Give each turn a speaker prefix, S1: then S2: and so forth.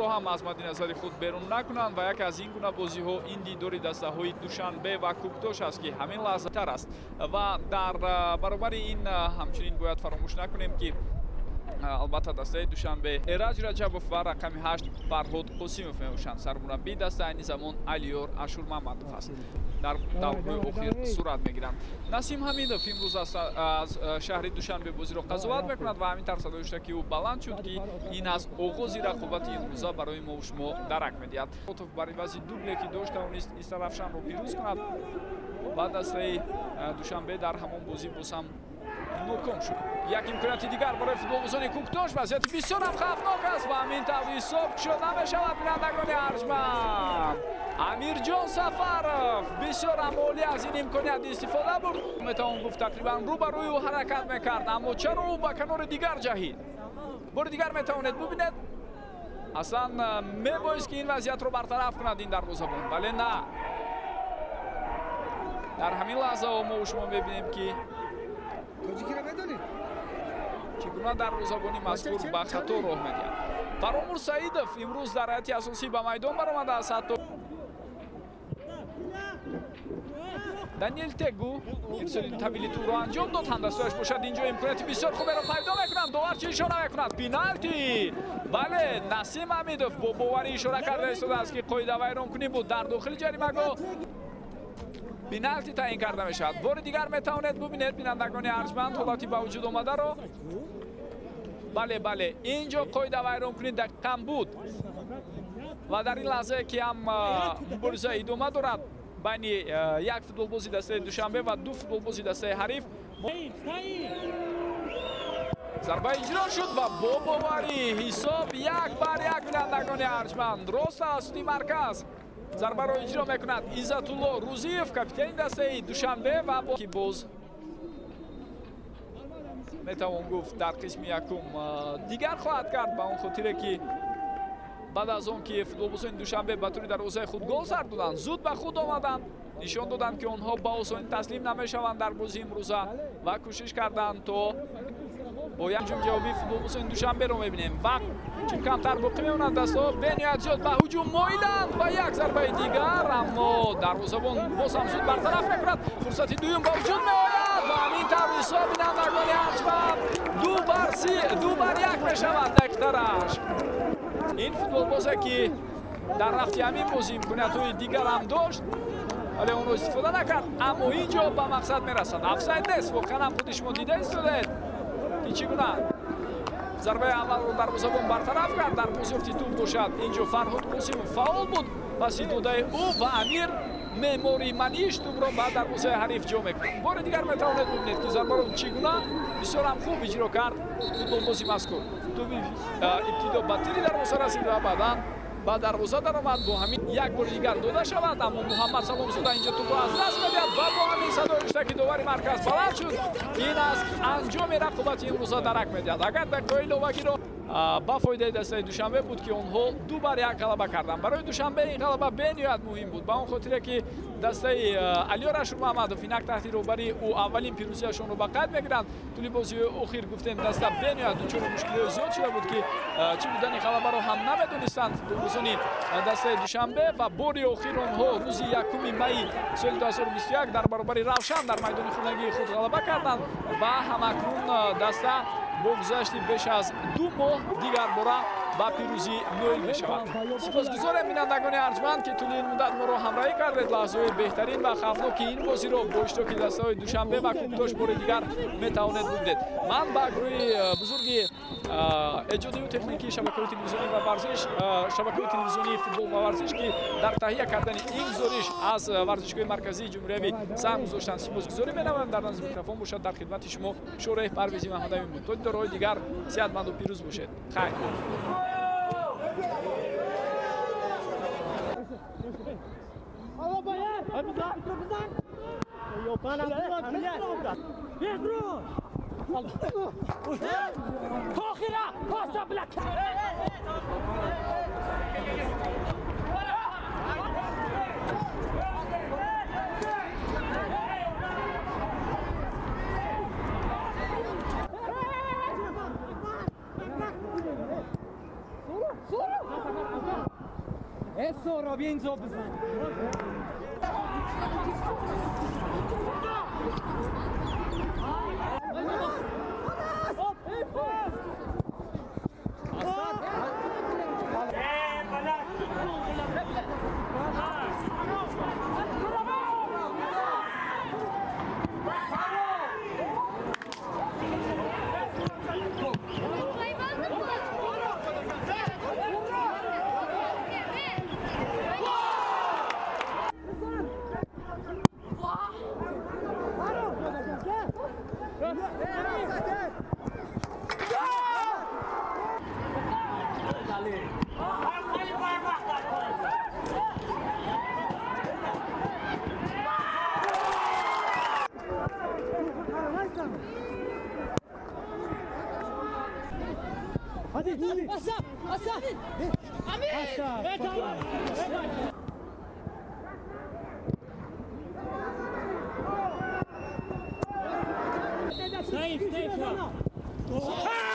S1: Ҳам аз мадди назари худ берун накунанд ва яке аз ин гуна бозиҳо ин дидори дастаҳои Душанбе ва Кӯктош аст, ки ҳамин лаҳзатар аст. Ва дар баробари ин ҳамчунин бояд фаромӯш накунем, ки албатта дастаи Душанбе Эраҷ Раҷабов ва рақами 8 Фарҳод Қосимов мебошанд. Сармураббии даста айни замон Алиёр Ашурмамадов аст. Дар даврҳои охир сурат мегиранд. Насим Ҳамидов имрӯз аз шаҳри Душанбе бозиро қазоват мекунад ва ҳамин тавр садои ки ӯ баланд шуд, ки ин аз оғози рақобати имрӯза барои мо шумо дарак медиҳад. Бар ивази дубле, ки дошт, тавонист Истарафшанро пирӯз кунад ва дастаи Душанбе дар ҳамон бозӣ боз ҳам ноком шуд. Як имконияти дигар барои футболбозони Кӯктош, вазъияти бисёрам хавфнок аст ва ҳамин тавр ҳисоб кушода мешавад. Бинандагони арҷманд, Амирҷон Сафаров бисёр ҳам олӣ аз ин имконият истифода бурд. Метавон гуфт, тақрибан рӯ ба рӯи ӯ ҳаракат мекард, аммо чаро ӯ ба канори дигар ҷаҳид? Бори дигар метавонед бубинед, аслан мебоист, ки ин вазъиятро бартараф кунад ин дарвозабон, вале на. Дар ҳамин лаҳзаҳо мо шумо мебинем, ки чӣ гуна дарвозабони мазкур ба хато роҳ медиҳад. Фаромур Саидов имрӯз дар ҳайати асосӣ ба майдон баромадааст. Ҳатто Даниэл Тегу ирсоли тавили тӯбро анҷом дод, ҳамдастуяш бошад инҷо имконияти бисёр хуберо пайдо мекунанд. Довар чӣ ишора мекунад? Пеналти! Бале, Насим Ҳамидов бо боварӣ ишора карда истодааст, ки қоидавайронкунӣ буд дар дохили ҷаримагоҳ, пеналти таъин карда мешавад. Бори дигар метавонед бубинед, бинандагони арҷманд, ҳолати ба вуҷуд омадаро. Бале, бале, инҷо қоидавайронкунӣ дақиқан буд ва дар ин лаҳзае, ки ҳам мубориза идома дорад байни як футболбози дастаи Душанбе ва ду футболбози дастаи ҳариф, зарба иҷро шуд ва бо боварӣ ҳисоб 1-1. Бинандагони арҷманд, рост тавассути марказ зарбаро иҷро мекунад Иззатулло Рӯзиев, капитани дастаи Душанбе, ва ки боз метавон гуфт, дар қисми якум дигар хоҳад кард, ба он хотире ки баъд аз он ки футболбозони Душанбе ба тури дарвозаи худ гол сар доданд, зуд ба худ омаданд, нишон доданд, ки онҳо ба осонӣ таслим намешаванд дар бозии имрӯза ва кӯшиш карданд то бо як ҳуҷум ҷавобии футболбозони Душанберо мебинем. Вақт чун камтар боқӣ мемонад, дастаҳо бениҳоят зиёд ба ҳуҷум моиланд ва як зарбаи дигар, аммо дарвозабон боз ҳам зуд бартараф мекунад. Фурсати дуюм ба вуҷуд меояд ва ҳамин тавр ҳисоб, бинандагони арҷманд, 2-1 мешавад. Дақиқтараш ин футболбозе, ки дар рафти ҳамин бозӣ имкониятҳои дигар ҳам дошт, вале онро истифода накард, аммо ин ҷо ба мақсад мерасад. Офсайд нест, воқеан ҳам худи шумо дида истодаед, ки чӣ гуна зарбаи аввалро дарвозабон бартараф кард. Дар бозёфти тӯб бошад инҷо Фарҳод Қосимов фаъол буд, паси додаи ӯ ва Амир Меъмори Маниш тӯбро ба дарвозаи ҳариф ҷо мекунад. Бори дигар метавонед бубинед, ки зарбаро чӣ гуна бисёр ҳам хуб иҷро кард футболбози мазкур. Тӯби ибтидо ба тири дарвоза расид ва баъдан ба дарвоза даромад. Бо ҳамин як бори дигар дода шавад, аммо Муҳаммад Саломзода инҷо тӯбро аз даст медиҳад ва бо ҳамин садои риштаки довари марказ баланд шуд. Ин аз анҷоми рақобати имрӯза дарак медиҳад. Агар дақиқаҳои иловагиро ба фоидаи дастаи Душанбе буд, ки онҳо 2-1 ғалаба карданд. Барои Душанбе ин ғалаба бениҳоят муҳим буд, ба он хотире ки дастаи Алиёр Ашурмаҳмадов инак таҳти роҳбарии ӯ аввалин пирӯзиашонро ба қайд мегиранд. Тӯли бозиҳои охир гуфтем, даста бениҳоят дучори мушкилиҳои зиёд шуда буд, ки чӣ будани ғалабаро ҳам намедонистанд футболбозони дастаи Душанбе. Ва бори охир онҳо рӯзи 1 майи соли 2021 дар баробари Равшан дар майдони хонагии худ ғалаба карданд ва ҳамакнун даста бо гузашти беш аз 2 моҳ дигар бора ба пирӯзӣ ноил мешавад. Сипосгузорем, бинандагони арҷманд, ки тӯли ин муддат моро ҳамроҳӣ кардед. Лаҳзаҳои беҳтарин ва хавфноки ин бозиро бо иштироки дастаҳои Душанбе ва Кӯктош бори дигар метавонед бубинед. Ман ба гурӯҳи бузурги эҷодию техникии шабакаҳои телевизионӣ ва варзиш, шабакаҳои телевизионии футбол ва варзиш, ки дар таҳия кардани ин гузориш аз варзишгоҳи марказии ҷумҳуриявӣ саҳм гузоштанд, сипосгузорӣ менамоям. Дар назди микрофон бошад дар хидмати шумо Шореҳ Парвези Маҳмадамин буд. То дидорҳои дигар сеҳатманду пирӯз бошед. Хайр.
S2: Solo! Hadi. Asap, asap. Amir. Stay, stay.